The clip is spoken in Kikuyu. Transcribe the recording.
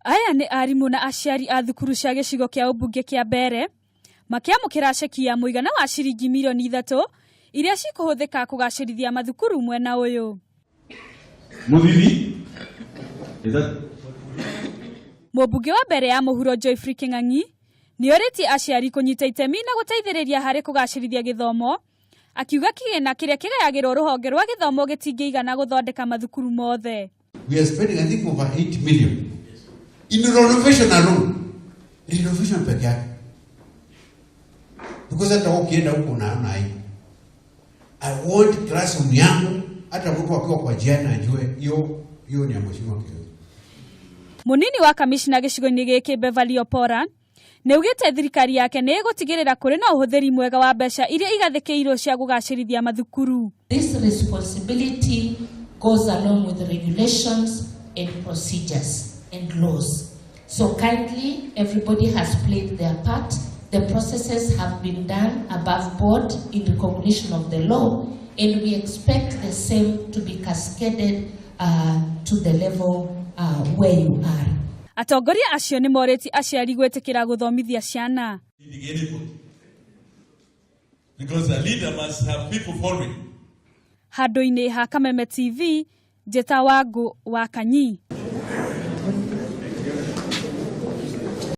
Aya nĩ arimũ na aciari a thukuru cia gĩcigo kĩa ũmbunge kĩa Mbeere makĩamũkĩra ceki ya mũigana wa ciringi mirioni 3 iria cikũhũthĩka kũgacĩrithia mathukuru mwena ũyũ. Muthithi? Is that Mũmbunge wa mbere ya mũhuro Geoffrey Kĩng'ang'i nĩ orĩtie aciari kũnyita itemi na gũteithĩrĩria harĩ kũgacĩrithia gĩthomo, akiuga kĩgĩna kĩrĩa kĩgayagĩrwo rũhonge rwa gĩthomo gĩtingĩigana gũthondeka mathukuru mothe. We are spending, I think, over 8 million in renovation alone. Renovation peke yake. Because hata ukienda huko unaona aibu. I want classroom yangu hata mtu akiwa kwa jiani ajue hiyo hiyo ni ya mheshimiwa Kĩng'ang'i. Mũnini wa kamishna gĩcigo-inĩ gĩkĩ Beverly Opora nĩ augĩte thirikari yake nĩ ĩgũtigĩrĩra kũrĩ na ũhũthĩri mwega wa mbeca iria igathĩkĩirwo cia kũgacĩrithia mathukuru. This responsibility goes along with regulations and procedures and laws. So kindly, everybody has played their part. The processes have been done above board in recognition of the law, and we expect the same to be cascaded to the level where you are. Atongoria acio nĩ morĩtie aciari gwĩtĩkĩra gũthomithia ciana. Leading anybody? Because a leader must have people following. Handũ-inĩ ha Kameme TV, Njĩta Wangũ wa Kanyi.